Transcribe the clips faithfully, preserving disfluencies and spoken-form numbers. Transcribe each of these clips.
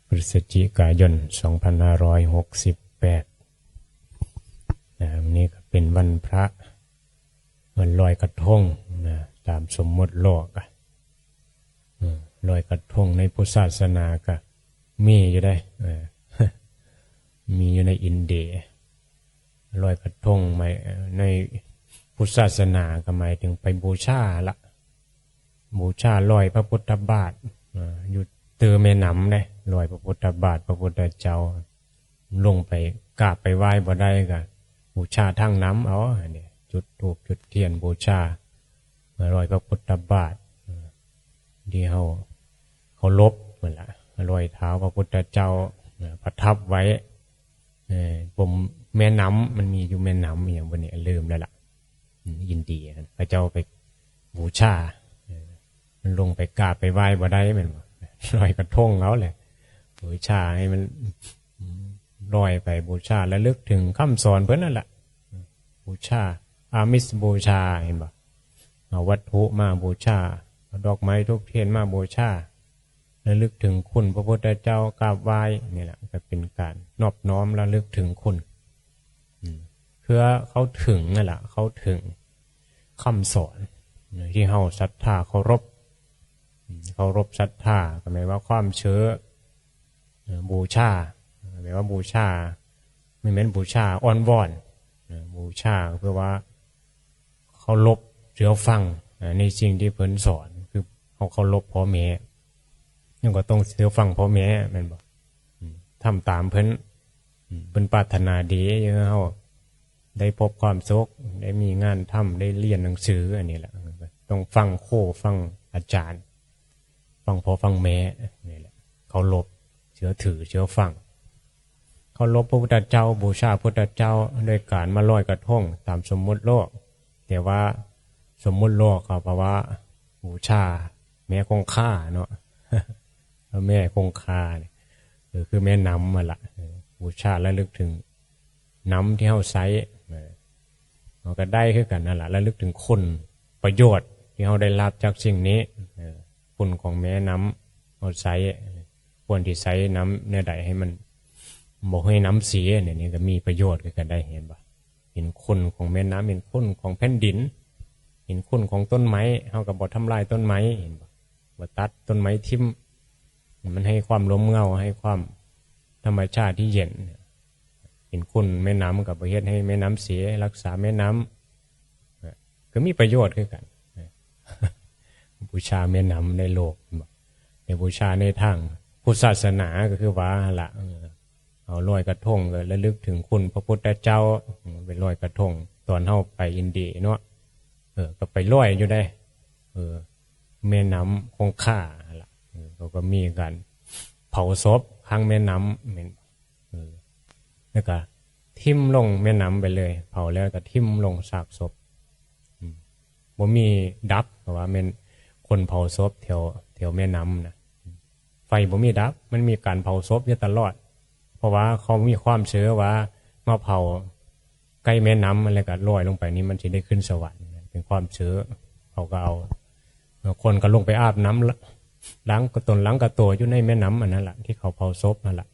พฤศจิกายน สองพันห้าร้อยหกสิบแปด นะ วันนี้ก็เป็นวันพระ วันลอยกระทงนะ ตามสมมติโลกอะ อืม ลอยกระทงในพุทธศาสนาก็มีอยู่ได้ เออ มีอยู่ในอินเดีย ลอยกระทงหมาย ในพุทธศาสนาก็หมายถึงไปบูชาละ บูชาลอยพระพุทธบาท อ่า อยู่เตอแม่น้ำเด้ ลอยพระพุทธบาท พระพุทธเจ้า ลงไปกราบไปไหว้บ่ได้ก็บูชาทางน้ำเอา อันนี้ จุดธูปจุดเทียนบูชา ลอยพระพุทธบาท ที่เฮาเคารพนั่นล่ะ ลอยเท้าพระพุทธเจ้า ประทับไว้ เอ่อ บนแม่น้ำ มันมีอยู่แม่น้ำอหย่างบนนี้ ลืมแล้วล่ะ อืม อินเดียนะ เขาเจ้าไปบูชา เออ มันลงไปกราบไปไหว้บ่ได้แม่นบ่ ลอยกระทงเอาแหละ บูชาให้มัน อืม ลอยไปบูชา ระลึกถึงคำสอนเพิ่นนั่นล่ะ บูชา อามิสบูชา เห็นบ่ เอาวัตถุมาบูชา เอาดอกไม้ธูปเทียนมาบูชา ระลึกถึงคุณพระพุทธเจ้ากราบไหว้ นี่แหละ ก็เป็นการนอบน้อมระลึกถึงคุณ อืม เพื่อเข้าถึงนั่นแหละ เข้าถึงคำสอนที่เฮาศรัทธาเคารพ อืม เคารพศรัทธา ก็หมายว่าความเชื่อ เอ่อ บูชา หมายว่าบูชา ไม่แม่นบูชาอ้อนวอน เอ่อ บูชาเพื่อว่าเคารพเชื่อฟัง เอ่อ ในสิ่งที่เพิ่นสอน คือเฮาเคารพพ่อแม่ เฮาก็ต้องเชื่อฟังพ่อแม่ แม่นบ่ อืม ทำตามเพิ่น อืม เพิ่นปรารถนาดีให้เฮาได้พบความสุข ได้มีงานทำ ได้เรียนหนังสือ อันนี้แหละ ต้องฟังครู ฟังอาจารย์ ฟังพ่อฟังแม่ นี่แหละ เคารพ เชื่อถือ เชื่อฟัง เคารพพระพุทธเจ้า บูชาพุทธเจ้า ด้วยการมาลอยกระทงตามสมมุติโลก แต่ว่าสมมุติโลกเขาแปลว่าบูชาแม่คงคาเนาะ แม่คงคาเนี่ย เออ คือแม่น้ำนั่นล่ะ เออ บูชาระลึกถึงน้ำที่เฮาใช้ เออ มันก็ได้คือกันนั่นล่ะ ระลึกถึงคุณประโยชน์ที่เฮาได้รับจากสิ่งนี้ เออ คุณของแม่น้ำเฮาใช้ ควรที่ใช้น้ำแนวใดให้มันบ่ให้น้ำเสียเนี่ย นี่ก็มีประโยชน์คือกันได้ เห็นบ่ เห็นคุณของแม่น้ำ เห็นคุณของแผ่นดิน เห็นคุณของต้นไม้ เฮาก็บ่ทำลายต้นไม้ เห็นบ่ บ่ตัดต้นไม้ทิ่ม มันให้ความร่มเงา ให้ความธรรมชาติที่เย็น เห็นคุณแม่น้ำก็บ่เฮ็ดให้แม่น้ำเสีย รักษาแม่น้ำ ก็มีประโยชน์คือกัน บูชาแม่น้ำในโลก ในบูชาในทางพุทธศาสนาก็คือว่าหั่นล่ะ เออ เอาลอยกระทงก็ระลึกถึงคุณพระพุทธเจ้า เออ ไปลอยกระทง ตอนเฮาไปอินเดียเนาะ เออ ก็ไปลอยอยู่ได้ เออ แม่น้ำคงคาหั่นล่ะ เออ เขาก็มีการเผาศพข้างแม่น้ำ แม่น เออ แล้วก็ทิ่มลงแม่น้ำไปเลย เผาแล้วก็ทิ่มลงซากศพ อืม บ่มีดับ เพราะว่าแม่นคนเผาศพแถว แถวแม่น้ำนะ ไฟบ่มีดับ มันมีการเผาศพอยู่ตลอด เพราะว่าเขามีความเชื่อว่ามาเผาใกล้แม่น้ำ มันแล้วก็ลอยลงไปนี่มันสิได้ขึ้นสวรรค์ เป็นความเชื่อ เขาก็เอา คนก็ลงไปอาบน้ำละ ล้างตนล้างกระตัวอยู่ในแม่น้ำอันนั้นล่ะ ที่เขาเผาศพนั่นล่ะ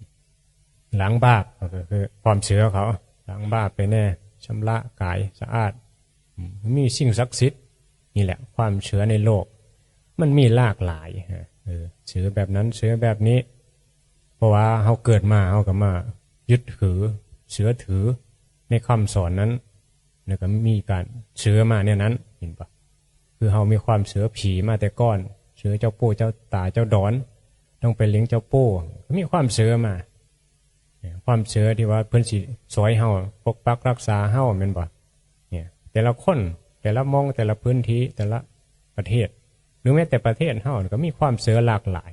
ล้างบาป ก็คือความเชื่อเขา ล้างบาปไปแน่ ชำระกายสะอาด อืม มีสิ่งศักดิ์สิทธิ์ นี่แหละ ความเชื่อในโลก มันมีหลากหลาย ฮะ เออ เชื่อแบบนั้น เชื่อแบบนี้ เพราะว่าเฮาเกิดมา เฮาก็มายึดถือ เชื่อถือในคำสอนนั้น แล้วก็มีการเชื่อมาแนวนั้น เห็นปะ คือเฮามีความเชื่อผีมาแต่ก่อน เชื่อเจ้าปู่เจ้าตาเจ้าดอน ต้องไปเลี้ยงเจ้าปู่ ก็มีความเชื่อมา เนี่ย ความเชื่อที่ว่าเพิ่นสิซอยเฮา ปกปักรักษาเฮา แม่นบ่ เนี่ย แต่ละคน แต่ละหม่อง แต่ละพื้นที่ แต่ละประเทศ หรือแม้แต่ประเทศเฮาก็มีความเชื่อหลากหลาย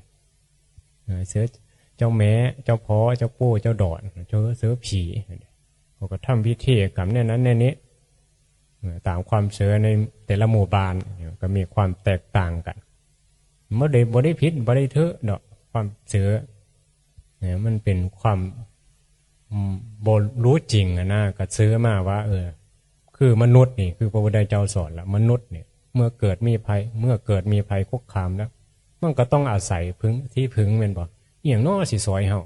เออ เชื่อเจ้าแม่ เจ้าพ่อ เจ้าปู่ เจ้าดอน เชื่อ เชื่อผี เขาก็ทำพิธีกรรมแนวนั้นแนวนี้ เออ ตามความเชื่อในแต่ละหมู่บ้าน เนี่ย ก็มีความแตกต่างกัน บ่ได้ บ่ได้ผิด บ่ได้ถือดอก ความเชื่อ เนี่ย มันเป็นความ อืม บ่รู้จริงอะนะ ก็เชื่อมาว่า เออ คือมนุษย์นี่ คือพระพุทธเจ้าสอนละ มนุษย์เนี่ย เมื่อเกิดมีภัย เมื่อเกิดมีภัยคุกคามแล้ว มันก็ต้องอาศัยพึ่ง ที่พึ่ง แม่นบ่ อีหยังน้อสิซอยเฮา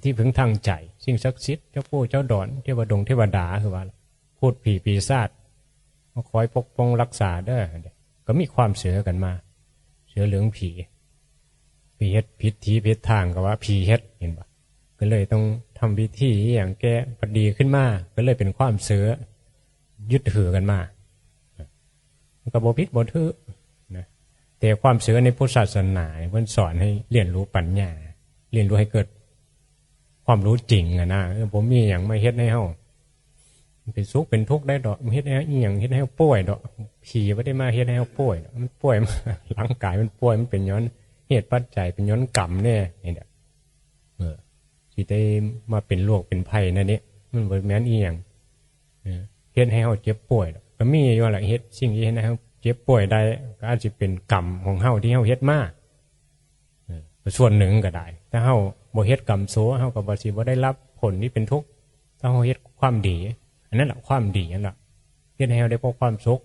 ที่พึ่งทางใจ สิ่งศักดิ์สิทธิ์ เจ้าปู่เจ้าดอน เทวดงเทวดา คือว่า พูดผีปีศาจ มาคอยปกป้องรักษาเด้อ ก็มีความเชื่อกันมา เชื่อเรื่องผี ผีเฮ็ดผิดที่ผิดทางก็ว่าผีเฮ็ด เห็นบ่ ก็เลยต้องทำพิธีอหย่างแก้ พอดีขึ้นมา ก็เลยเป็นความเชื่อ ยึดถือกันมา มันก็บ่ผิดบ่ถืกนะ แต่ความเชื่อในพุทธศาสนาเนี่ย เพิ่นสอนให้เรียนรู้ปัญญา เรียนรู้ให้เกิดความรู้จริงอะนะ เออ บ่มีหยังมาเฮ็ดให้เฮาเป็นสุขเป็นทุกข์ได้ดอก เฮ็ดให้อีหยัง เฮ็ดให้เฮาป่วยดอก ผีบ่ได้มาเฮ็ดให้เฮาป่วยดอก มันป่วยมา ร่างกายมันป่วย มันเป็นย้อนเหตุปัจจัย เป็นย้อนกรรมแน่ นี่แหละ เออ สิได้มาเป็นโรคเป็นภัยนั่นนี่ มันบ่แม่นอีหยัง เออ เฮ็ดให้เฮาเจ็บป่วยดอก ก็มีอยู่หั่นล่ะ เฮ็ด สิ่งที่เฮ็ดให้เฮาเจ็บป่วยได้ ก็อาจสิเป็นกรรมของเฮาที่เฮาเฮ็ดมา เออ ส่วนหนึ่งก็ได้ ถ้าเฮาบ่เฮ็ดกรรมชั่ว เฮาก็บ่ สิบ่ได้รับผลที่เป็นทุกข์ ถ้าเฮาเฮ็ดความดี อันนั้นล่ะ ความดีนั่นล่ะ เฮ็ดให้เฮาได้พบความสุข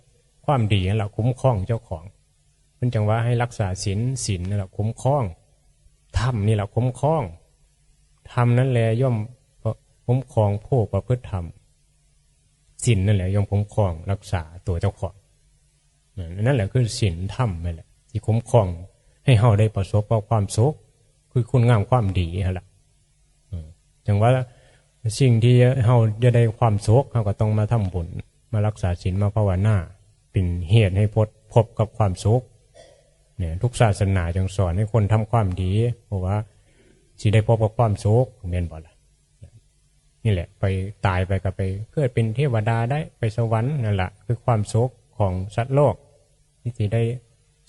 ความดีนั่นล่ะ คุ้มครองเจ้าของ เพิ่นจั่งว่าให้รักษาศีล ศีลนั่นล่ะคุ้มครอง ธรรมนี่ล่ะคุ้มครอง ธรรมนั่นแหละย่อมคุ้มครองผู้ประพฤติธรรม ศีลนั่นแหละย่อมคุ้มครองรักษาตัวเจ้าของ นั่นแหละคือศีลธรรมนั่นแหละ ที่คุ้มครองให้เฮาได้ประสบกับความสุข คือคุณงามความดีนั่นแหละ อืม จั่งว่าสิ่งที่เฮาจะได้ความสุข เฮาก็ต้องมาทำบุญ มารักษาศีล มาภาวนา เป็นเหตุให้พบ พบกับความสุข เนี่ย ทุกศาสนาจั่งสอนให้คนทำความดี เพราะว่าสิได้พบกับความสุข แม่นบ่ล่ะ นี่แหละ ไปตายไปก็ไปเกิดเป็นเทวดาได้ ไปสวรรค์ นั่นล่ะ คือความสุขของสัตว์โลก ที่สิได้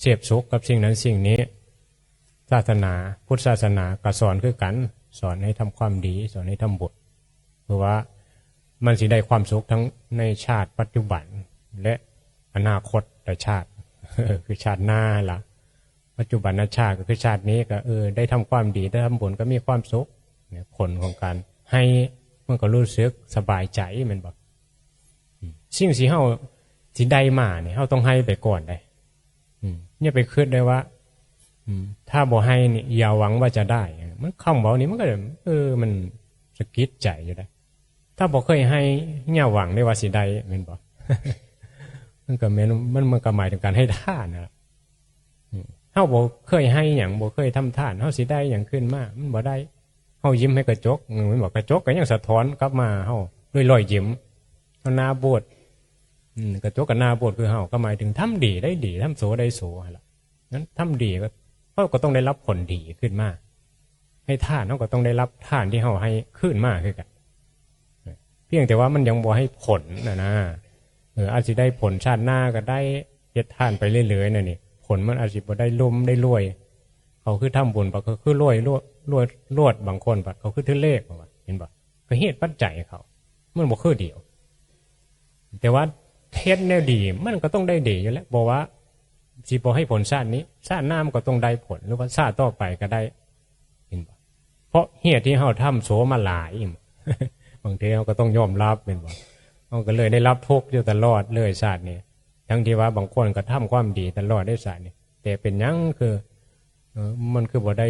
เสพสุขกับสิ่งนั้นสิ่งนี้ ศาสนา พุทธศาสนาก็สอนคือกัน สอนให้ทำความดี สอนให้ทำบุญ เพราะว่ามันสิได้ความสุขทั้งในชาติปัจจุบัน และอนาคตชาติ คือชาติหน้าล่ะ ปัจจุบันชาติก็คือชาตินี้ก็ เออ ได้ทำความดี ได้ทำบุญก็มีความสุข เนี่ย ผลของการให้มันก็รู้สึกสบายใจ แม่นบ่ อืม สิ่งที่เฮาสิได้มาเนี่ย เฮาต้องให้ไปก่อนเด้ อืม อย่าไปคิดได้ว่า อืม ถ้าบ่ให้นี่ อย่าหวังว่าจะได้ มัน คำเว้านี่มันก็ เออ มันสะกิดใจอยู่นะ ถ้าบ่เคยให้ อย่าหวังได้ว่าสิได้ แม่นบ่ มันก็แม่น มัน มันก็หมายถึงการให้ทานนะ อืม เฮาบ่เคยให้หยัง บ่เคยทำทาน เฮาสิได้หยังคืนมา มันบ่ได้ เฮายิ้มให้กระจก อืม มันบอกกระจกก็ยังสะท้อนกลับมาเฮาด้วยรอยยิ้ม เฮาหน้าบูด อืม กระจกกับหน้าบูดคือเฮา ก็หมายถึงทำดีได้ดี ทำชั่วได้ชั่วหั่นล่ะ นั้นทำดีก็ เฮาก็ต้องได้รับผลดีคืนมา ให้ทาน เฮาก็ต้องได้รับทานที่เฮาให้คืนมาคือกัน เพียงแต่ว่ามันยังบ่ให้ผลน่ะนะ เออ อาจสิได้ผลชาติหน้าก็ได้ เฮ็ดทานไปเรื่อยๆ นั่นนี่ ผลมันอาจสิบ่ได้ร่ำได้รวย เขาคือทำบุญไป เขาคือรวย รวย รวย รวย บางคนไป เขาคือถือเลข ว่า เห็นบ่ ก็เหตุปัจจัยเขา มันบ่คือเดียว แต่ว่าเฮ็ดแนวดี มันก็ต้องได้ดีอยู่แล้ว บ่ว่าสิบ่ให้ผลชาตินี้ ชาติหน้ามันก็ต้องได้ผล หรือว่าชาติต่อไปก็ได้ เห็นบ่ เพราะเหตุที่เฮาทำชั่วมาหลาย บางทีเฮาก็ต้องยอมรับ แม่นบ่ เฮาก็เลยได้รับทุกข์อยู่ตลอดเลยชาตินี้ ทั้งที่ว่าบางคนก็ทำความดีตลอดได้ชาตินี้ แต่เป็นหยังคือ เออ มันคือบ่ได้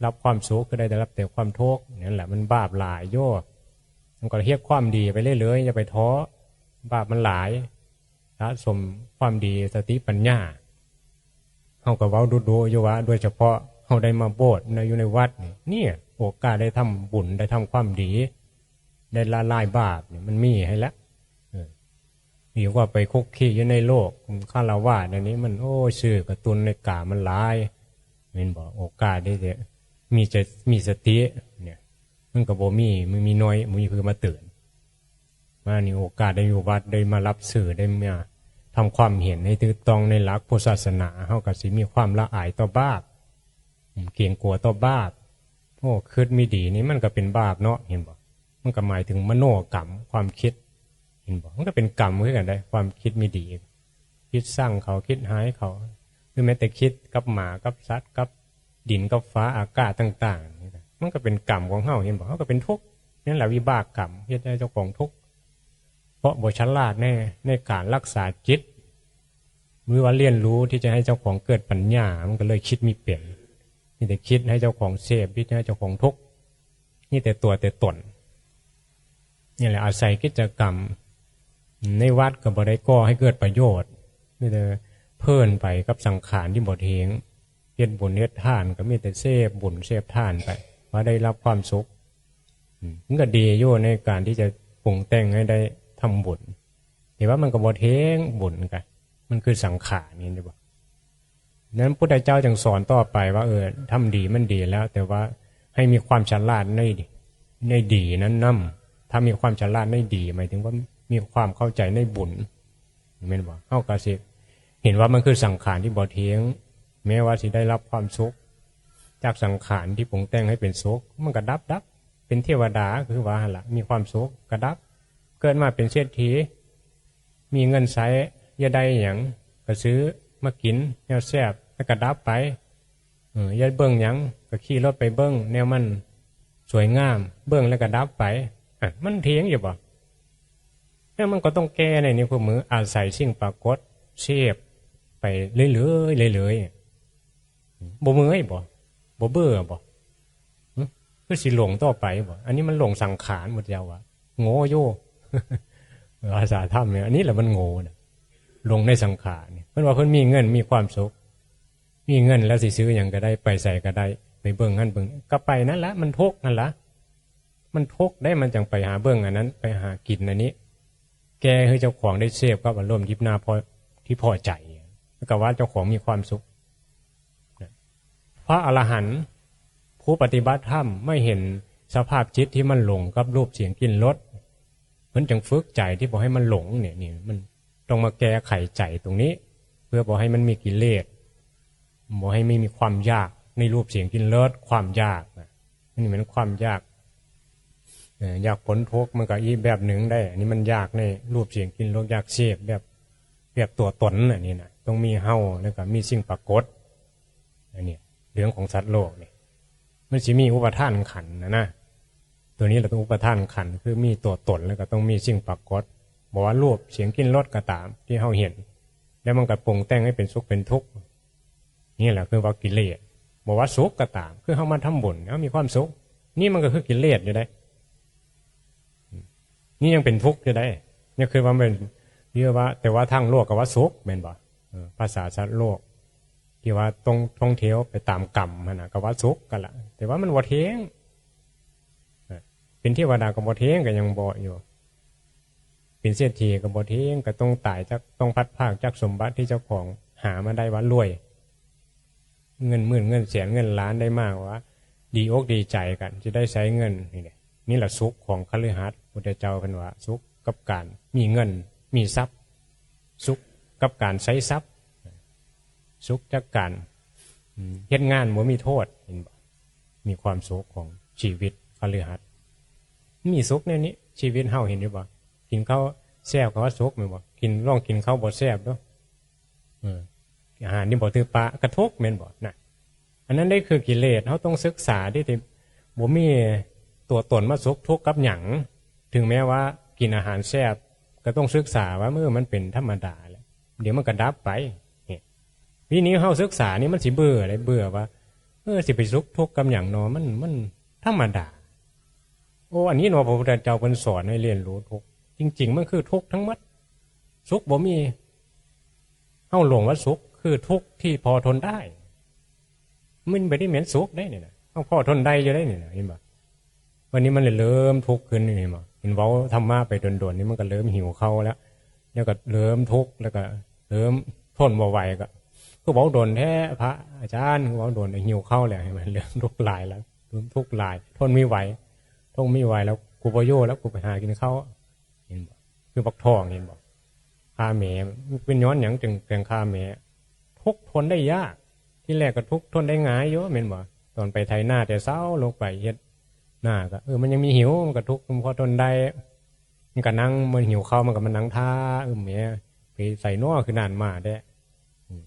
รับความสุข คือได้รับแต่ความทุกข์ นั่นแหละ มันบาปหลายโย มันก็เฮ็ดความดีไปเรื่อยๆ อย่าไปท้อ บาปมันหลาย สะสมความดี สติปัญญา เฮาก็เว้าดุๆ อยู่ว่า โดยเฉพาะเฮาได้มาโบสถ์นะ อยู่ในวัดนี่ เนี่ย โอกาสได้ทำบุญ ได้ทำความดี ได้ละลายบาปนี่ มันมีให้ละ เออ ดีกว่าไปคุกคีอยู่ในโลก ฆราวาสอันนี้มัน โอ้ย สื่อกระตุ้นในกามมันหลาย แม่นบ่ โอกาสได้แต่มีจะ มีสติ เนี่ย มันก็บ่มี มันมีน้อย บ่มีผู้มาเตือน มานี่โอกาสได้อยู่วัด ได้มารับสื่อ ได้มาทำความเห็นให้ถูกต้องในหลักพุทธศาสนา เฮาก็สิมีความละอายต่อบาป อืม เกรงกลัวต่อบาป โอ้ คิดไม่ดีนี่มันก็เป็นบาปเนาะ เห็นบ่ มันก็หมายถึงมโนกรรม ความคิด เห็นบ่ มันก็เป็นกรรมคือกันได้ ความคิดไม่ดี คิดซังเขา คิดฮ้ายเขา หรือแม้แต่คิดกับหมา กับสัตว์ กับดิน กับฟ้า อากาศต่างๆ นี่นะ มันก็เป็นกรรมของเฮา เห็นบ่ เฮาก็เป็นทุกข์ นั่นแหละวิบากกรรม เฮ็ดให้เจ้าของทุกข์ เพราะบ่ฉลาดใน ในการรักษาจิต หรือว่าเรียนรู้ที่จะให้เจ้าของเกิดปัญญา มันก็เลยคิดไม่เป็น มีแต่คิดให้เจ้าของเสพ คิดให้เจ้าของทุกข์ มีแต่ตัวแต่ตน นี่แหละ อาศัยกิจกรรมในวัดก็บ่ได้ก่อให้เกิดประโยชน์ มีแต่เพลินไปกับสังขารที่บ่เที่ยง เฮ็ดบุญเฮ็ดทานก็มีแต่เสพบุญเสพทานไป ว่าได้รับความสุข อืม มันก็ดีอยู่ในการที่จะปรุงแต่งให้ได้ทำบุญ แต่ว่ามันก็บ่เที่ยง บุญกะ มันคือสังขาร เห็นบ่ นั้นพุทธเจ้าจึงสอนต่อไปว่า เออ ทำดีมันดีแล้ว แต่ว่าให้มีความฉลาดใน ในดีนั้นนำ ถ้ามีความฉลาดในดี หมายถึงว่ามีความเข้าใจในบุญ แม่นบ่ เฮาก็สิเห็นว่ามันคือสังขารที่บ่เที่ยง แม้ว่าสิได้รับความสุขจากสังขารที่ปรุงแต่งให้เป็นสุข มันก็ดับ ดับ เป็นเทวดา คือว่าหั่นล่ะ มีความสุขก็ดับ เกิดมาเป็นเศรษฐี มีเงินใช้ อยากได้หยังก็ซื้อมากิน แนวแซ่บ แล้วก็ดับไป เออ อยากเบิ่งหยังก็ขี่รถไปเบิ่ง แนวมันสวยงาม เบิ่งแล้วก็ดับไป อ่ะ มันเที่ยงอยู่บ่ แล้วมันก็ต้องแก่ในนี้ พวกมืออาศัยสิ่งปรากฏเสพไปเรื่อยๆ เรื่อยๆ บ่เมื่อยบ่ บ่เบื่อบ่ หึ คือสิหลงต่อไปบ่ อันนี้มันหลงสังขาร พุทธเจ้าว่า โง่อยู่ ภาษาธรรมเนี่ย อันนี้แหละมันโง่นะ หลงในสังขารเนี่ย เพิ่นว่าเพิ่นมีเงินมีความสุข มีเงินแล้วสิซื้อหยังก็ได้ ไปไสก็ได้ ไปเบิ่งหั่นเบิ่ง ก็ไปนั่นละ มันทุกข์นั่นละ มันทุกข์ได้ มันจังไปหาเบิ่งอันนั้น ไปหากินอันนี้ แก่ให้เจ้าของได้เสพกับอารมณ์ยิบหน้าพอ ที่พอใจ แล้วก็ว่าเจ้าของมีความสุข พระอรหันต์ผู้ปฏิบัติธรรมไม่เห็นสภาพจิตที่มันหลงกับรูปเสียงกลิ่นรส มันจึงฝึกใจที่บ่ให้มันหลงเนี่ย นี่มันต้องมาแก้ไขใจตรงนี้ เพื่อบ่ให้มันมีกิเลส บ่ให้ไม่มีความอยากในรูปเสียงกลิ่นรส ความอยากนะ นี่มันความอยาก เอ่อ อยากพ้นทุกข์มันก็อีกแบบหนึ่งได้ อันนี้มันอยากในรูปเสียงกลิ่นรส อยากเสพแบบ แบบตัวตน อันนี้นะ ต้องมีเฮา แล้วก็มีสิ่งปรากฏ อันนี้เรื่องของสัตว์โลกนี่ มันสิมีอุปาทานขันธ์นะนะ ตัวนี้เราต้องอุปาทานขันธ์ คือมีตัวตน แล้วก็ต้องมีสิ่งปรากฏ บอกว่ารูปเสียงกลิ่นรสก็ตามที่เฮาเห็น แล้วมันก็ปรุงแต่งให้เป็นสุขเป็นทุกข์ นี่แหละคือว่ากิเลส บอกว่าสุขก็ตาม คือเฮามาทำบุญแล้วมีความสุข นี่มันก็คือกิเลสอยู่ได้ นี่ยังเป็นทุกข์อยู่ได้ นี่คือว่าเป็น เรียกว่า แต่ว่าทางโลกก็ว่าสุข แม่นบ่ เออ ภาษาสัตว์โลก ที่ว่าต้องท่องเที่ยวไปตามกรรมหั่นน่ะ ก็ว่าสุขกันละ แต่ว่ามันบ่เที่ยง เออ เป็นเทวดาก็บ่เที่ยง ก็ยังบ่อยู่ เป็นเศรษฐีก็บ่เที่ยง ก็ต้องตายจาก ต้องพลัดพรากจากสมบัติที่เจ้าของหามาได้ว่ารวย เงินหมื่น เงินแสน เงินล้านได้มากว่า ดีอกดีใจกัน จะได้ใช้เงิน นี่แหละ นี่แหละสุขของคฤหัสถ์ พุทธเจ้าเพิ่นว่า สุขกับการมีเงิน มีทรัพย์ สุขกับการใช้ทรัพย์ สุขจากการ อืม เฮ็ดงานบ่มีโทษ เห็นบ่ มีความสุขของชีวิตคฤหัสถ์ มีสุขแนวนี้ ชีวิตเฮา เห็นอยู่บ่ กินข้าวแซ่บก็ว่าสุข แม่นบ่ กิน ลองกินข้าวบ่แซ่บดู เออ อาหารที่บ่ถือปะก็ทุกข์ แม่นบ่ น่ะ อันนั้นได้คือกิเลส เฮาต้องศึกษาที่ ที่บ่มีตัวตนมาสุขทุกข์กับหยัง ถึงแม้ว่ากินอาหารแซ่บ ก็ต้องศึกษาว่า เออ มันเป็นธรรมดาแหละ เดี๋ยวมันก็ดับไป นี่ วิธีนี้เฮาศึกษานี่มันสิเบื่อเลย เบื่อว่า เออ สิไปสุขทุกข์กับหยังนอ มัน มันธรรมดา โอ้ อันนี้เนาะ พระพุทธเจ้าเพิ่นสอนให้เรียนรู้ทุกข์ จริงๆ มันคือทุกข์ทั้งหมด สุขบ่มี เฮาหลงว่าสุขคือทุกข์ที่พอทนได้ มันบ่ได้แม่นสุขได้นี่นะ เฮาพอทนได้อยู่ได้นี่นะ เห็นบ่ วันนี้มันเลยเริ่มทุกข์ขึ้นนี่ เห็นบ่ เห็นเว้าธรรมะไปโดนๆ นี่มันก็เริ่มหิวข้าวแล้ว แล้วก็เริ่มทุกข์ แล้วก็เริ่มทนบ่ไหว ก็ คือเว้าโดนแท้ พระอาจารย์ คือเว้าโดน หิวข้าวแล้ว เห็นบ่ เริ่มทุกข์หลายแล้ว เริ่มทุกข์หลาย ทนไม่ไหว ทนไม่ไหวแล้ว กูบ่อยู่แล้ว กูไปหากินข้าว เห็นบ่ คือบักทอง เห็นบ่ ฆ่าแม่ มันเป็นย้อนหยังจึง จึงฆ่าแม่ ทุกข์ทนได้ยาก ที่แรกก็ทุกข์ทนได้ง่ายอยู่ แม่นบ่ ตอนไปไถนาแต่เช้าลงไปเฮ็ดนาก็ เออ มันยังมีหิว มันก็ทุกข์ มันพอทนได้ มันก็นั่ง มันหิวข้าว มันก็มานั่งท่า เออ แม่ ไปใส่น้อ คือนานมาแท้ อืม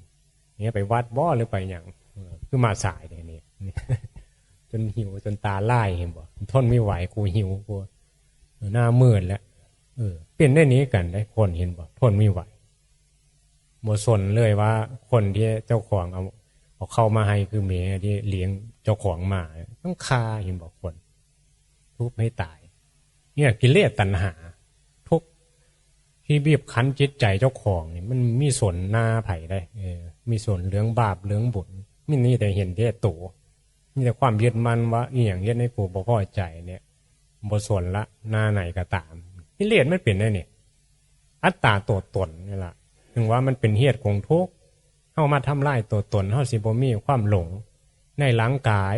เนี่ย ไปวัดบ่หรือไปหยัง เออ คือมาสายแท้นี่ จนหิว จนตาลาย เห็นบ่ ทนไม่ไหว กูหิว กู หน้ามืดแล้ว เออ เป็นได้นี้กันได้ คน เห็นบ่ ทนไม่ไหว บ่สนเลยว่าคนที่เจ้าของเอา เอาเข้ามาให้คือแม่ที่เลี้ยงเจ้าของมา ต้องฆ่า เห็นบ่ คน ทุบให้ตาย เนี่ยกิเลสตัณหา ทุกข์ที่บีบคั้นจิตใจเจ้าของนี่ มันมีสนหน้าไผได้ เออ มีสนเรื่องบาปเรื่องบุญ มันมีแต่เห็นแก่ตัว มีแต่ความยึดมั่นว่าอีหยังเฮ็ดให้กูบ่พอใจเนี่ย บ่สนละ หน้าไหนก็ตาม กิเลสมันเป็นได้เนี่ย อัตตาตัวตนนี่ล่ะ ถึงว่ามันเป็นเหตุของทุกข์ เฮามาทำลายตัวตน เฮาสิบ่มีความหลงในร่างกาย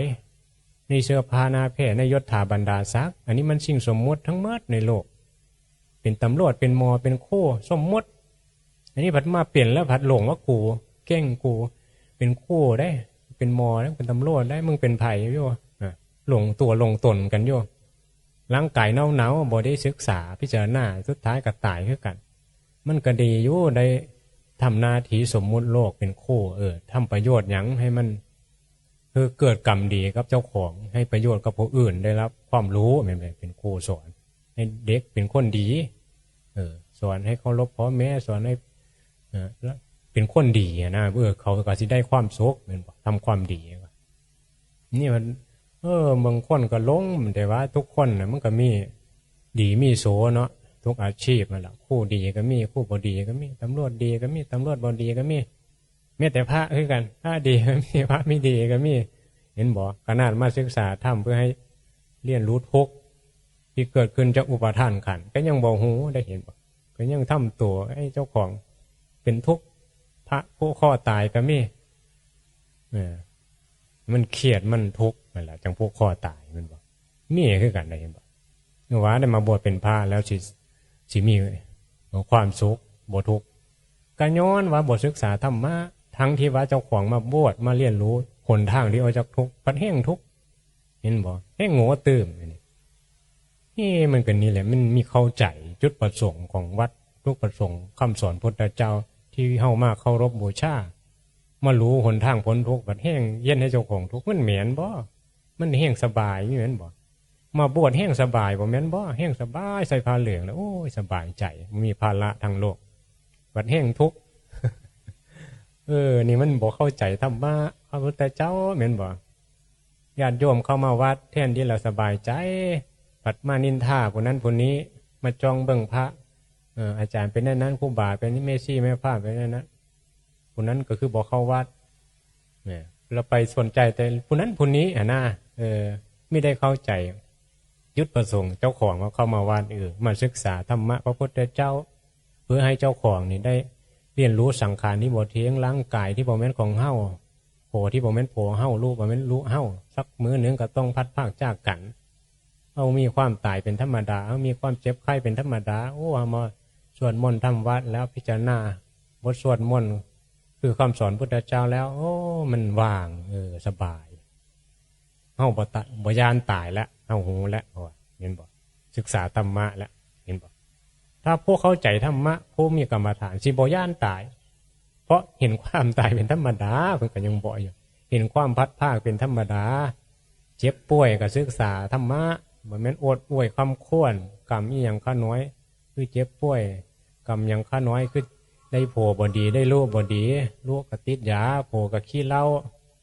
ในเสื้อผ้าหน้าแพร่ ในยศถาบรรดาศักดิ์ อันนี้มันสิ่งสมมุติทั้งหมดในโลก เป็นตำรวจ เป็นหมอ เป็นครู สมมุติ อันนี้ผัดมาเปลี่ยนแล้วผัดหลงว่ากูเก่ง กูเป็นครูได้ เป็นหมอได้ เป็นตำรวจได้ มึงเป็นไผอยู่ อ่ะ หลงตัวหลงตนกันอยู่ ร่างกายเน่าๆ บ่ได้ศึกษาพิจารณา สุดท้ายก็ตายคือกัน มันก็ดีอยู่ ได้ทำหน้าที่สมมุติโลกเป็นครู เออ ทำประโยชน์หยังให้มัน คือเกิดกรรมดีกับเจ้าของ ให้ประโยชน์กับผู้อื่น ได้รับความรู้ แม่นบ่ เป็นครูสอน ให้เด็กเป็นคนดี เออ สอนให้เคารพพ่อแม่ สอนให้ เออ แล้วเป็นคนดีอะนะ เออ เขาก็สิได้ความสุข แม่นบ่ ทำความดี นี่มัน เออ บางคนก็หลง แต่ว่าทุกคนน่ะมันก็มีดีมีชั่วเนาะ ทุกอาชีพนั่นแหละ ครูดีก็มี ครูบ่ดีก็มี ตำรวจดีก็มี ตำรวจบ่ดีก็มี แม้แต่พระคือกัน พระดีก็มี พระไม่ดีก็มี เห็นบ่ ขนาดมาศึกษาธรรมเพื่อให้เรียนรู้ทุกข์ที่เกิดขึ้นจากอุปาทานขันธ์ ก็ยังบ่ฮู้ได้ เห็นบ่ ก็ยังทำตัวให้เจ้าของเป็นทุกข์ พระผูกคอตายก็มี เออ มันเครียด มันทุกข์นั่นแหละ จั่งผูกคอตาย แม่นบ่ มีคือกันได้ เห็นบ่ ว่าได้มาบวชเป็นพระแล้วสิ สิมีความสุข บ่ทุกข์ ก็ย้อนว่าบ่ศึกษาธรรมะ ทั้งที่ว่าเจ้าของมาบวช มาเรียนรู้หนทางที่ออกจากทุกข์ ผัดแฮ่งทุกข์ เห็นบ่ แฮ่งโง่ตื่ม อันนี้ นี่มันก็นี่แหละ มันมีเข้าใจจุดประสงค์ของวัด จุดประสงค์คำสอนพุทธเจ้า ที่เฮามาเคารพบูชา มารู้หนทางพ้นทุกข์ ผัดแฮ่งเฮ็ดให้เจ้าของทุกข์ มันแม่นบ่ มันแฮ่งสบาย มีแม่นบ่ มาบวชแฮ่งสบายบ่ แม่นบ่ แฮ่งสบาย ใส่ผ้าเหลืองแล้ว โอ้ย สบายใจ บ่มีภาระทางโลก ผัดแฮ่งทุกข์ เออ นี่มันบ่เข้าใจธรรมะพระพุทธเจ้า แม่นบ่ ญาติโยมเข้ามาวัด แทนที่เราสบายใจ ผัดมานินทาผู้นั้นผู้นี้ มาจ้องเบิ่งพระ เออ อาจารย์เป็นแนวนั้น ครูบาเป็นแม่ชีแม่พระเป็นแนวนั้น ผู้นั้นก็คือบ่เข้าวัด เนี่ย เราไปสนใจแต่ผู้นั้นผู้นี้อะนะ เออ ไม่ได้เข้าใจจุดประสงค์เจ้าของว่าเข้ามาวัด เออ มาศึกษาธรรมะพระพุทธเจ้า เพื่อให้เจ้าของนี่ได้เรียนรู้สังขารที่บ่เที่ยง ร่างกายที่บ่แม่นของเฮา ผัวที่บ่แม่นผัวเฮา ลูกบ่แม่นลูกเฮา สักมื้อหนึ่งก็ต้องพลัดพรากจากกัน เฮามีความตายเป็นธรรมดา เฮามีความเจ็บไข้เป็นธรรมดา โอ้ เฮามาสวดมนต์ทำวัดแล้วพิจารณาบทสวดมนต์ คือคำสอนพุทธเจ้าแล้ว โอ้ มันว่าง เออ สบาย เฮาบ่ตะ บ่ย้านตายแล้ว เฮาฮู้แล้ว เพราะว่า เห็นบ่ ศึกษาธรรมะแล้ว เห็นบ่ ถ้าผู้เข้าใจธรรมะ ผู้มีกรรมฐาน สิบ่ย้านตาย เพราะเห็นความตายเป็นธรรมดา เพิ่นก็ยังบอกอยู่ เห็นความพลัดพรากเป็นธรรมดา เจ็บป่วยก็ศึกษาธรรมะ บ่แม่นอวดอวยคำควร กรรมอีหยังข้าน้อย คือเจ็บป่วย กรรมหยังข้าน้อย คือได้ผัวบ่ดี ได้ลูกบ่ดี ลูกก็ติดยา ผัวก็ขี้เหล้า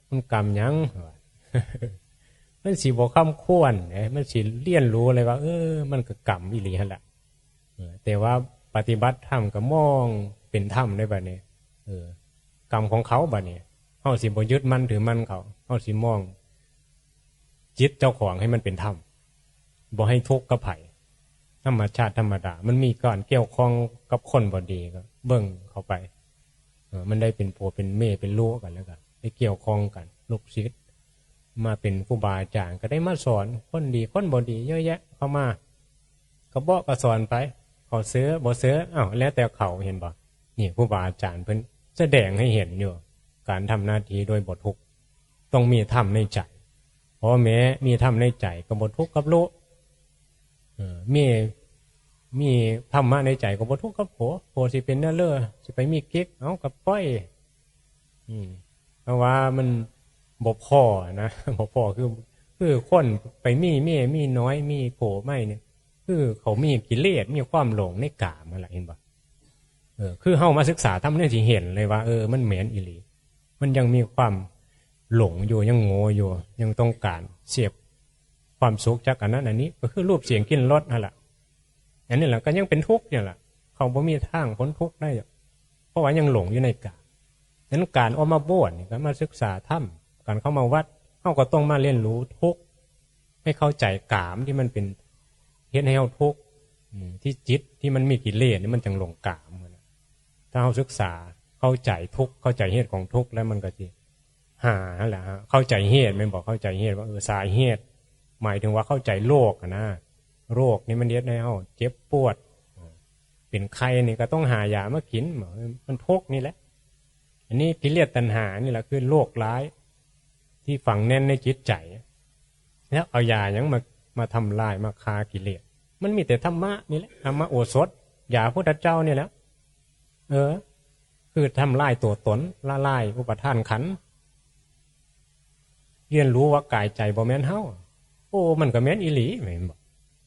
มันกรรมหยัง มันสิบ่คำควรเด้ มันสิเรียนรู้เลยว่า เออ มันก็กรรมอีหลีหั่นล่ะ เออ แต่ว่าปฏิบัติธรรมก็มองเป็นธรรมได้บัดนี้ เออ กรรมของเขาบัดนี้ เฮาสิบ่ยึดมั่นถือมั่นเขา เฮาสิมองจิตเจ้าของให้มันเป็นธรรม บ่ให้ทุกข์กับไผ ธรรมชาติธรรมดา มันมีการเกี่ยวข้องกับคนบ่ดีก็เบิ่งเข้าไป เออ มันได้เป็นผัวเป็นเมียเป็นลูกกันแล้วก็ได้เกี่ยวข้องกัน ลูกศิษย์มาเป็นครูบาอาจารย์ก็ได้มาสอน คนดีคนบ่ดีเยอะแยะเข้ามา ก็บอกก็สอนไป เขาเชื่อบ่เชื่อ อ้าว แล้วแต่เขา เห็นบ่ นี่ครูบาอาจารย์เพิ่นแสดงให้เห็นอยู่ การทำหน้าที่โดยบ่ทุกข์ ต้องมีธรรมในใจ เพราะแม้มีธรรมในใจก็บ่ทุกข์กับลูก เออ มี มีธรรมะในใจก็บ่ทุกข์กับผัว ผัวสิเป็นแนวเล่อ สิไปมีกิ๊ก เอ้า ก็ปล่อย อืม เพราะว่ามันบ่พอนะ บ่พอ คือ คือคนไปมีเมีย มีน้อย มีผัวใหม่เนี่ย คือเขามีกิเลส มีความหลงในกามนั่นแหละ เห็นบ่ เออ คือเฮามาศึกษาธรรมเนี่ยสิเห็นเลยว่า เออ มันแม่นอีหลี มันยังมีความ หลงอยู่ ยังโง่อยู่ ยังต้องการเสพความสุขจากอันนั้นอันนี้ ก็คือรูปเสียงกลิ่นรสนั่นแหละ อันนี้แหละก็ยังเป็นทุกข์เนี่ยแหละ เขาบ่มีทางพ้นทุกข์ได้ เพราะว่ายังหลงอยู่ในกาม ฉะนั้นการออกมาบวชนี่ก็มาศึกษาธรรม การเข้ามาวัด เฮาก็ต้องมาเรียนรู้ทุกข์ ให้เข้าใจกามที่มันเป็น เฮ็ดให้เฮาทุกข์ อืม ที่จิตที่มันมีกิเลสนี่มันจังหลงกาม ถ้าเฮาศึกษาเข้าใจทุกข์ เข้าใจเหตุของทุกข์แล้วมันก็สิหาหั่นแหละฮะ เข้าใจเหตุ แม่นบ่ เข้าใจเหตุว่า เออ สาเหตุ หมายถึงว่าเข้าใจโรคอะนะ โรคนี่มันเฮ็ดให้เฮาเจ็บปวด เป็นไข้นี่ก็ต้องหายามากิน มันทุกข์นี่แหละ อันนี้กิเลสตัณหานี่แหละคือโรคร้าย ที่ฝังแน่นในจิตใจ แล้วเอายาหยังมา มาทำลาย มาฆ่ากิเลส มันมีแต่ธรรมะนี่แหละ ธรรมโอสถ ยาพุทธเจ้านี่แหละ เออ คือทำลายตัวตน ละลายอุปาทานขันธ์ เรียนรู้ว่ากายใจบ่แม่นเฮา โอ้ มันก็แม่นอีหลี แม่นบ่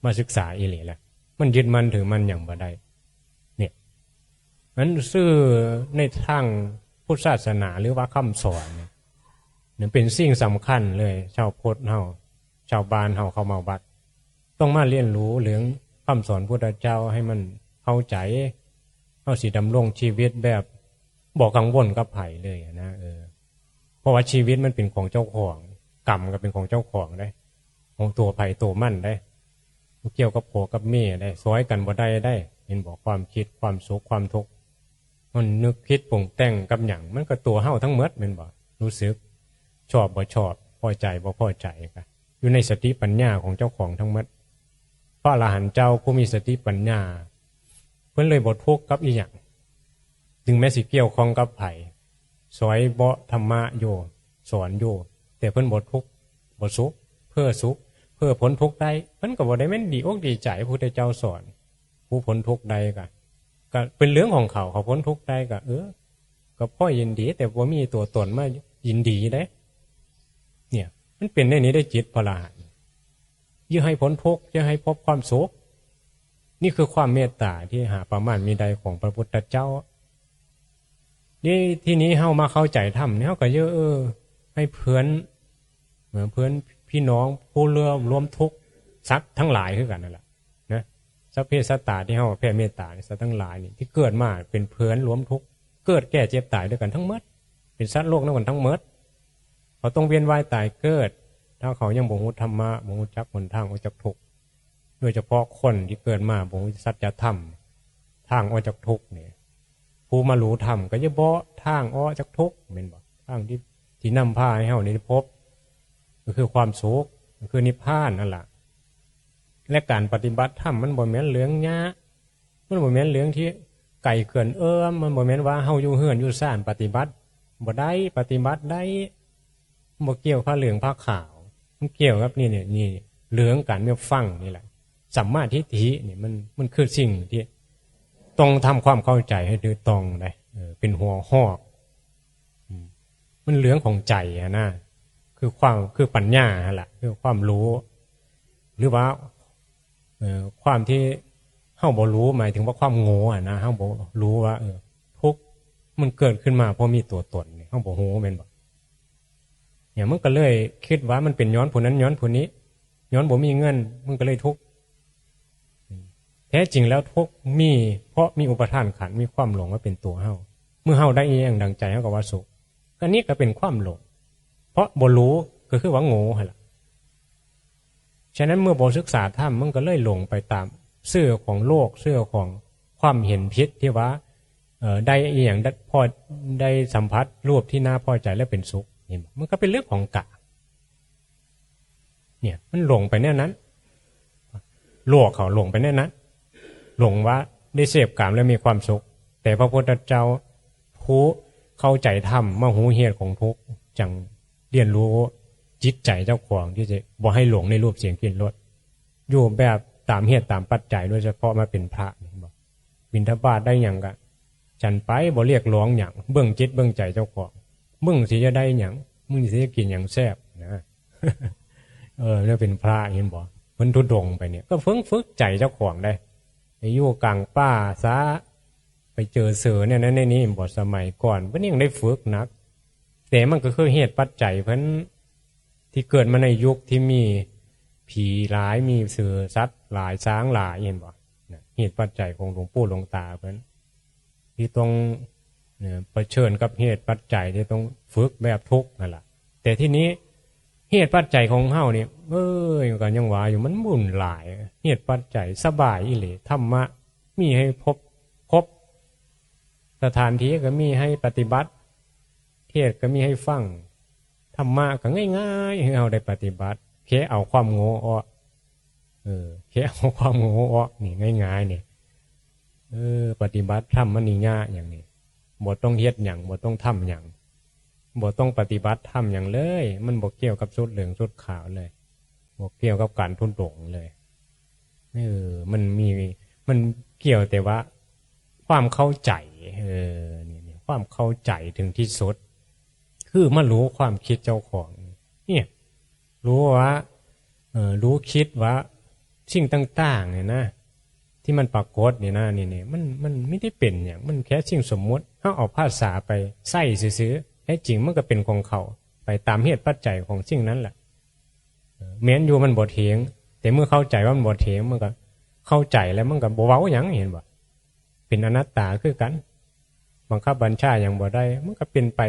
มาศึกษาอีหลีแล้ว มันยึดมั่นถือมั่นหยังบ่ได้ เนี่ย มันซื่อในทางพุทธศาสนาหรือว่าคำสอนเนี่ย เนี่ยเป็นสิ่งสำคัญเลย ชาวพุทธเฮา ชาวบ้านเฮาเข้ามาวัด ต้องมาเรียนรู้เรื่องคำสอนพุทธเจ้าให้มันเข้าใจ เฮาสิดำรงชีวิตแบบบ่กังวลกับไผเลยอะนะ เออ เพราะว่าชีวิตมันเป็นของเจ้าของ กรรมก็เป็นของเจ้าของเด้ ของตัวไผตัวมันเด้ บ่เกี่ยวกับผัวกับเมียเด้ ซอยกันบ่ได้เด้ เห็นบ่ ความคิด ความสุข ความทุกข์ มันนึกคิดปรุงแต่งกับหยัง มันก็ตัวเฮาทั้งหมดแม่นบ่ รู้สึกชอบบ่ชอบ พอใจบ่พอใจ ก็อยู่ในสติปัญญาของเจ้าของทั้งหมด พระอรหันต์เจ้าผู้มีสติปัญญา เพิ่นเลยบ่ทุกข์กับอีหยัง ถึงแม้สิเกี่ยวข้องกับไผ ซอยเบาะธรรมะอยู่ สอนอยู่ แต่เพิ่นบ่ทุกข์ บ่สุข เพื่อสุข เพื่อพ้นทุกข์ได้ เพิ่นก็บ่ได้แม่นดีอกดีใจ พระพุทธเจ้าสอน ผู้พ้นทุกข์ได้ก็ ก็เป็นเรื่องของเขา เขาพ้นทุกข์ได้ก็ เออ ก็พอยินดี แต่บ่มีตัวตนมายินดีเด้ เนี่ย มันเป็นในนี้ได้จิตพระอรหันต์ อย่าให้พ้นทุกข์ อย่าให้พบความสุข นี่คือความเมตตาที่หาประมาณมิได้ของพระพุทธเจ้า นี่ ทีนี้เฮามาเข้าใจธรรมนี่ เฮาก็เยอะ เออ ให้เพื่อน เหมือนเพื่อนพี่น้องผู้ร่วม ร่วมทุกข์ สัตว์ทั้งหลายคือกันนั่นแหละ นะ สัพเพสัตตาที่เฮาแผ่เมตตานี่ สัตว์ทั้งหลายนี่ ที่เกิดมาเป็นเพื่อนร่วมทุกข์ เกิดแก่เจ็บตายด้วยกันทั้งหมด เป็นสัตว์โลกนำกันทั้งหมด เขาต้องเวียนว่ายตายเกิด ถ้าเขายังบ่ฮู้ธรรมะ บ่ฮู้จักหนทางออกจากทุกข์ โดยเฉพาะคนที่เกิดมาบ่ฮู้สัจธรรม ทางออกจากทุกข์นี่ ผู้มารู้ธรรมก็จะเบาะทางออกจากทุกข์ แม่นบ่ ทางที่ ที่นำพาให้เฮาได้พบ ก็คือความสุข ก็คือนิพพานนั่นล่ะ และการปฏิบัติธรรมมันบ่แม่นเรื่องยาก มันบ่แม่นเรื่องที่ไกลเกินเอื้อม มันบ่แม่นว่าเฮาอยู่เฮือนอยู่ซานปฏิบัติบ่ได้ ปฏิบัติได้ บ่เกี่ยวกับเหลืองผ้าขาว มันเกี่ยวกับนี่เนี่ย นี่เหลืองการเมียฟังนี่แหละ สัมมาทิฏฐินี่มัน มันคือสิ่งที่ต้องทำความเข้าใจให้ถูกต้องได้ เออ เป็นหัวหอก อืม มันเหลืองของใจอะนะ คือความ คือปัญญาหั่นล่ะ คือความรู้ หรือว่า เอ่อ ความที่เฮาบ่รู้ หมายถึงว่าความโง่อะนะ เฮาบ่รู้ว่า เออ ทุกข์มันเกิดขึ้นมาเพราะมีตัวตนนี่ เฮาบ่รู้แม่นบ่ เนี่ย มันก็เลยคิดว่ามันเป็นย้อนผู้นั้นย้อนผู้นี้ ย้อนบ่มีเงิน มันก็เลยทุกข์ แท้จริงแล้วทุกข์มีเพราะมีอุปาทานขันธ์ มีความหลงว่าเป็นตัวเฮา เมื่อเฮาได้อีหยังดังใจเฮาก็ว่าสุข อันนี้ก็เป็นความหลง เพราะบ่รู้ก็คือว่าโง่หั่นล่ะ ฉะนั้นเมื่อบ่ศึกษาธรรม มันก็เลยหลงไปตามเสื่อของโลก เสื่อของความเห็นผิดที่ว่า เอ่อ ได้อีหยัง ได้ พอ ได้สัมผัสรูปที่น่าพอใจและเป็นสุข เห็นบ่ มันก็เป็นเรื่องของกาม เนี่ย มันหลงไปแนวนั้น โลกเขาหลงไปแนวนั้น หลงว่าได้เสพกามแล้วมีความสุข แต่พระพุทธเจ้าผู้เข้าใจธรรม มาฮู้เหตุของทุกข์ จั่งเรียนรู้จิตใจเจ้าของที่จะบ่ให้หลงในรูปเสียงกลิ่นรส อยู่แบบตามเหตุตามปัจจัย โดยเฉพาะมาเป็นพระนี่ บอก บิณฑบาตได้หยังก็ฉันไป บ่เรียกร้องหยัง เบิ่งจิตเบิ่งใจเจ้าของ มึงสิจะได้หยัง มึงสิจะกินหยังแซ่บนะ เออ แล้วเป็นพระเห็นบ่ เพิ่นธุดงค์ไปเนี่ย ก็เพิ่งฝึกใจเจ้าของได้ ไปอยู่กลางป่าซะ ไปเจอเสือเนี่ย นั่นนี่ บ่ สมัยก่อนเพิ่นยังได้ฝึกหนัก แต่มันก็คือเหตุปัจจัยเพิ่น ที่เกิดมาในยุคที่มีผีหลาย มีเสือสัตว์หลาย ช้างหลาย เห็นบ่นะ เหตุปัจจัยของหลวงปู่หลวงตาเพิ่น ที่ต้องเอ่อเผชิญกับเหตุปัจจัยที่ต้องฝึกแบบทุกข์นั่นล่ะ แต่ทีนี้เหตุปัจจัยของเฮานี่ เอ้ย ก็ยังว่าอยู่มันบุญหลาย เหตุปัจจัยสบายอีหลี ธรรมะมีให้พบ ครบ สถานที่ก็มีให้ปฏิบัติ เทศน์ก็มีให้ฟัง ธรรมะก็ง่ายๆ ให้เฮาได้ปฏิบัติ แค่เอาความโง่ออก เออ แค่เอาความโง่ออกนี่ง่ายๆ นี่ เออ ปฏิบัติธรรมมันนี่ยากอย่างนี้ บ่ต้องเฮ็ดหยัง บ่ต้องทำหยัง บ่ต้องปฏิบัติธรรมหยังเลย มันบ่เกี่ยวกับชุดเหลืองชุดขาวเลย บ่เกี่ยวกับการทุดงค์เลย เออ มันมี มันเกี่ยวแต่ว่า ความเข้าใจ เออ นี่ นี่ ความเข้าใจถึงที่สุด คือมารู้ความคิดเจ้าของ เนี่ย รู้ว่า เออ รู้คิดว่า สิ่งต่างๆ เนี่ยนะ ที่มันปรากฏเนี่ยนะ นี่ นี่ มัน มันไม่ได้เป็นอย่าง มันแค่สิ่งสมมุติ เฮาเอาภาษาไปใส่ซื่อๆ แท้จริงมันก็เป็นของเขา ไปตามเหตุปัจจัยของสิ่งนั้นแหละ เออ แม้นอยู่มันบ่เถียง แต่เมื่อเข้าใจว่ามันบ่เถียง มันก็เข้าใจแล้วมันก็บ่เว้าหยัง เห็นบ่ เป็นอนัตตาคือกัน บังคับบัญชาหยังบ่ได้ มันก็เป็นไป